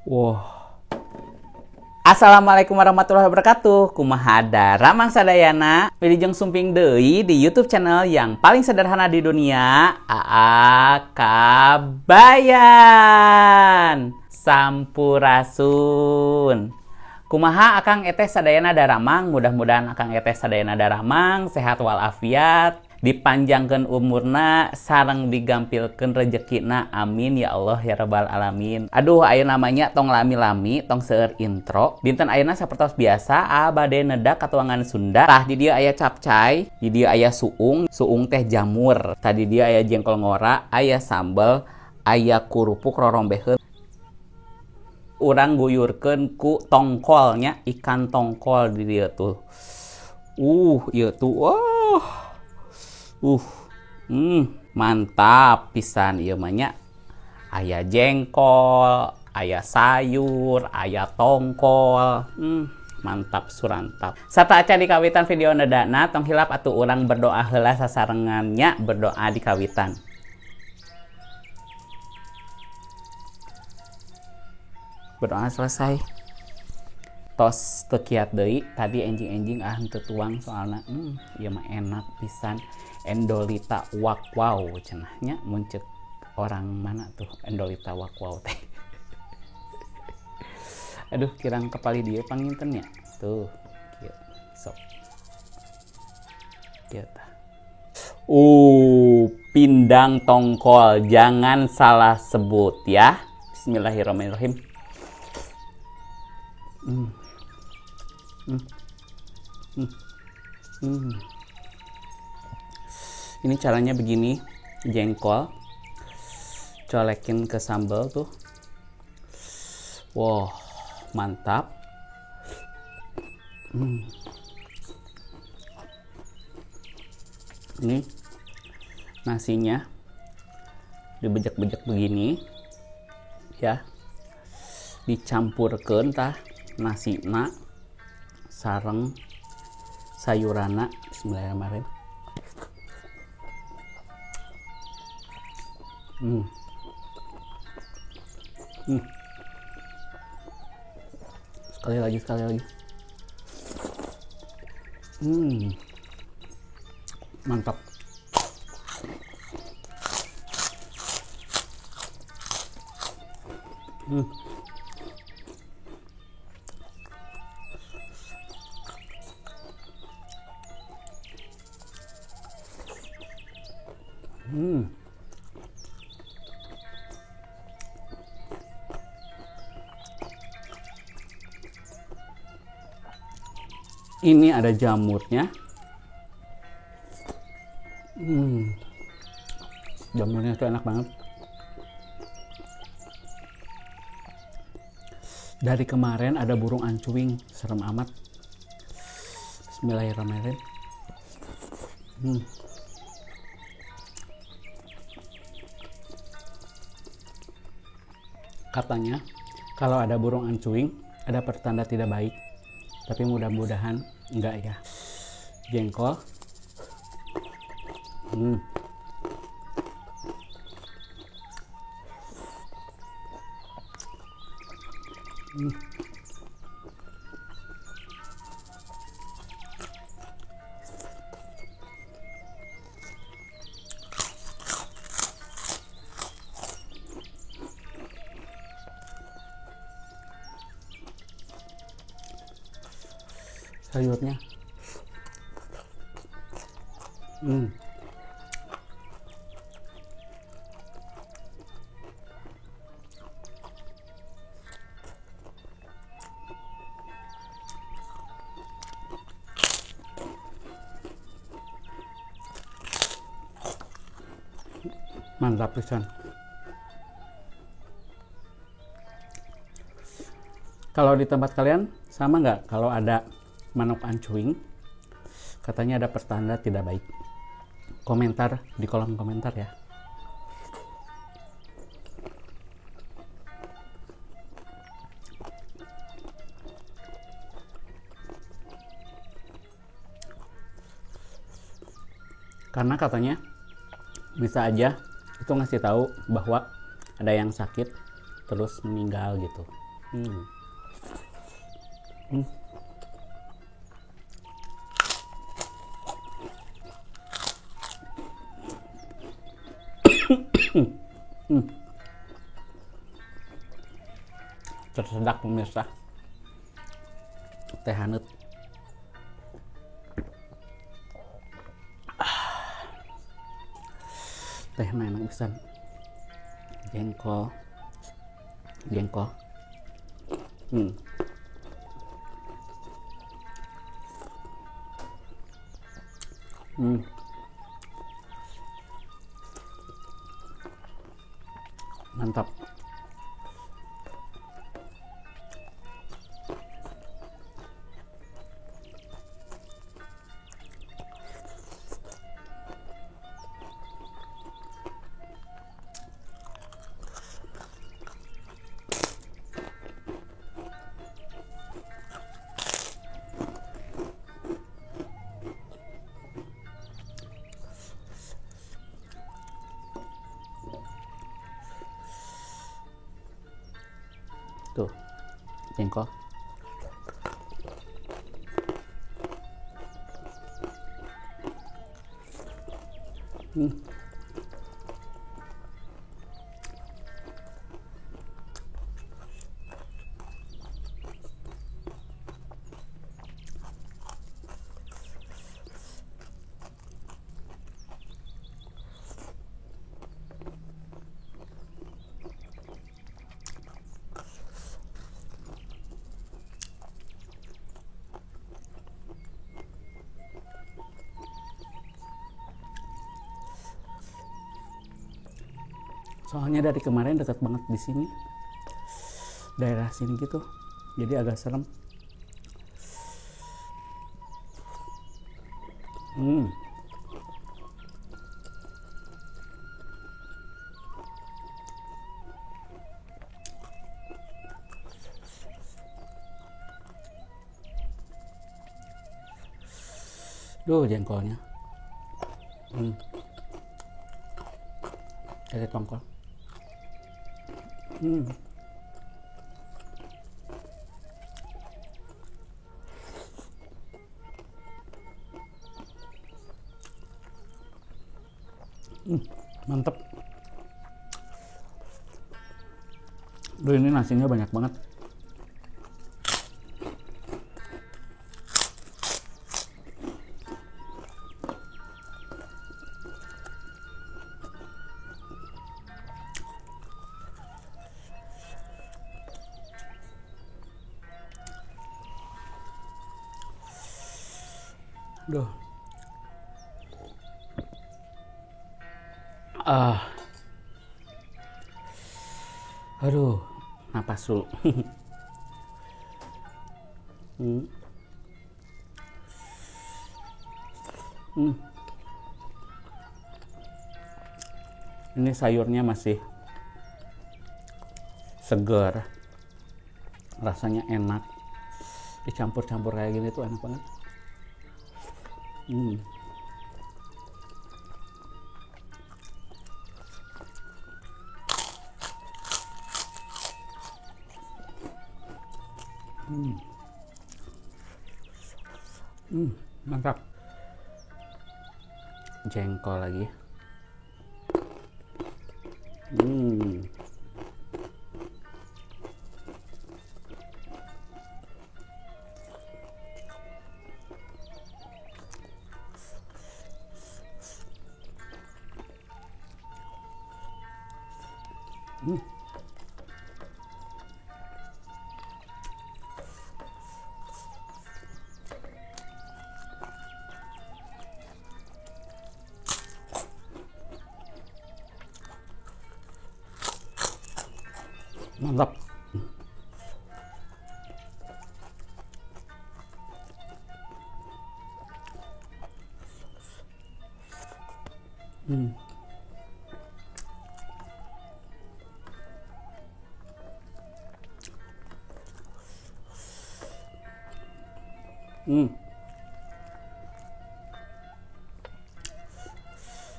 Wah. Assalamualaikum warahmatullahi wabarakatuh. Kumaha daramang sadayana. Wilujeng sumping deui di YouTube channel yang paling sederhana di dunia, AA Kabayan. Sampurasun. Kumaha akang eteh sadayana daramang, mudah-mudahan akang eteh sadayana daramang sehat walafiat, dipanjangkeun umurna sareng digampilkeun rezekina, amin ya Allah ya rabbal alamin. Aduh, ayeuna namanya tong lami-lami, tong seueur intro. Dinten ayeuna sapertos biasa abade nedak katuangan Sunda. Tah di dieu aya capcay, di dieu aya suung, suung teh jamur. Tadi dieu aya jengkol ngora, aya sambel, aya kerupuk rorombeheun. Urang guyurkeun ku tongkolnya, ikan tongkol di dieu tuh. Ieu tuh. Wah. Mantap pisan ieu mah nya. Aya jengkol, aya sayur, aya tongkol. Mantap surantap. Sateuacan di kawitan video nedana, tong hilap atuh urang berdoa heula sasarengannya, berdoa di kawitan. Berdoa selesai. Tos teu kiat deui, tadi enjing-enjing ah henteu tuang soalna. Ieu mah enak pisan. Endolita wak wow cenahnya, mun ceuk orang mana tuh endolita wak wow teh. Aduh, kirang kepali dieu panginten nya. Tuh, kieu. Sok. Kieu tah. Pindang tongkol, jangan salah sebut ya. Bismillahirrahmanirrahim. Ini caranya begini, jengkol colekin ke sambal tuh. Wow, mantap. Ini nasinya dibejek-bejek begini ya, dicampurkeun tah nasina sareng sayurana. Bismillahirrahmanirrahim. Sekali lagi, sekali lagi. Mantap. Ini ada jamurnya. Jamurnya tuh enak banget. Dari kemarin ada burung ancuing, serem amat. Bismillahirrahmanirrahim. Katanya kalau ada burung ancuing ada pertanda tidak baik, tapi mudah-mudahan enggak ya. Jengkol. Sayurnya. Mantap pisan. Kalau di tempat kalian sama nggak kalau ada manuk ancuing, katanya ada pertanda tidak baik? Komentar di kolom komentar ya. Karena katanya bisa aja itu ngasih tahu bahwa ada yang sakit terus meninggal gitu. Tersedak pemirsa, teh hanut. Teh enak pisan. Jengkol, jengkol. Mantap. Tuh, jengkol. Soalnya dari kemarin dekat banget di sini, daerah sini gitu, jadi agak serem. Duh, jengkolnya. Dari tongkol. Mantep. Duh, ini nasinya banyak banget. Duh. Aduh, napas dulu. Ini sayurnya masih segar, rasanya enak. Dicampur-campur kayak gini tuh enak banget. Mantap. Jengkol lagi. Mantap.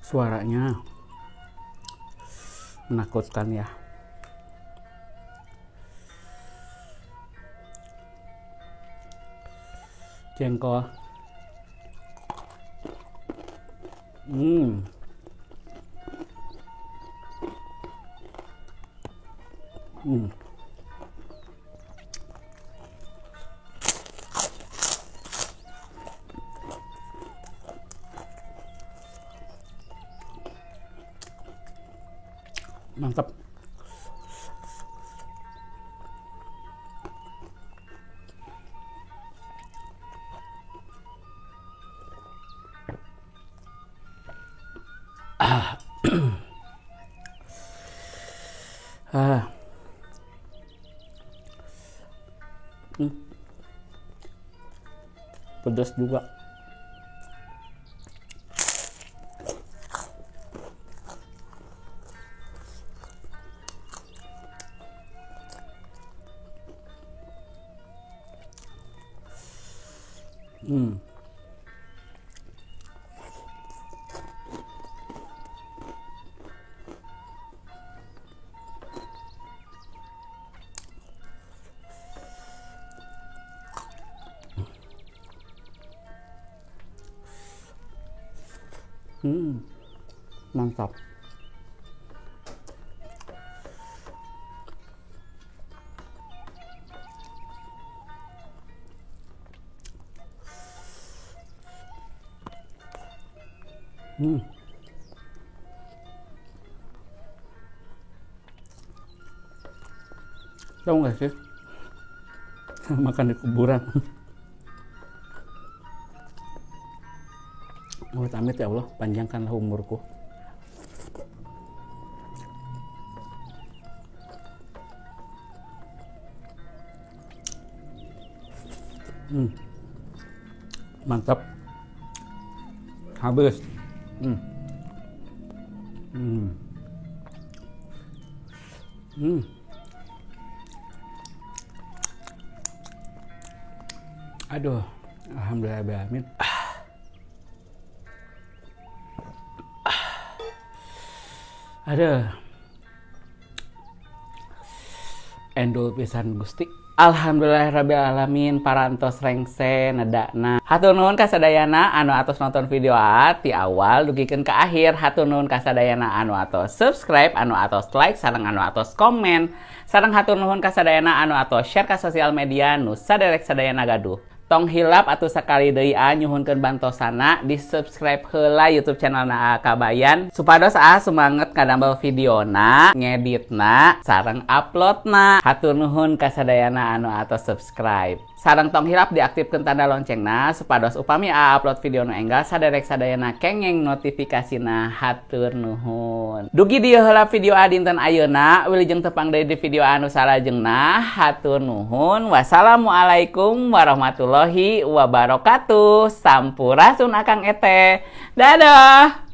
Suaranya menakutkan ya. Jengkol. Mantap. Pedas juga. Mantap. Tahu nggak sih? Makan di kuburan. Amit-amit ya Allah, panjangkanlah umurku. Mantap. Habis. Aduh, alhamdulillah amin. Aduh. Endul pisan Gusti. Alhamdulillahirabbil alamin parantos rengse nedakna. Hatur nuhun ka sadayana anu atos nonton video A ti awal dugikeun ka akhir. Hatur nuhun ka sadayana anu atos subscribe, anu atos like, sareng anu atos komen. Sareng hatur nuhun ka sadayana anu atos share ka sosial media nu saderek sadayana gaduh. Tong hilap atuh sakali deui a nyuhunkeun bantosana di subscribe heula YouTube channel na A Kabayan supados a semangat kadamel videona, ngeditna, sareng uploadna. Hatur nuhun ka sadayana anu atos subscribe. Sareng tong hilap diaktifkeun tanda loncengna supados upami a upload video nu enggal saderek sadayana kengeng notifikasina. Hatur nuhun. Dugi dieu heula video a dinten ayeuna, wilujeng tepang deui di video anu salajengna. Hatur nuhun. Wassalamualaikum warahmatullahi wabarakatuh. Sampurasun Akang Eteh. Dadah.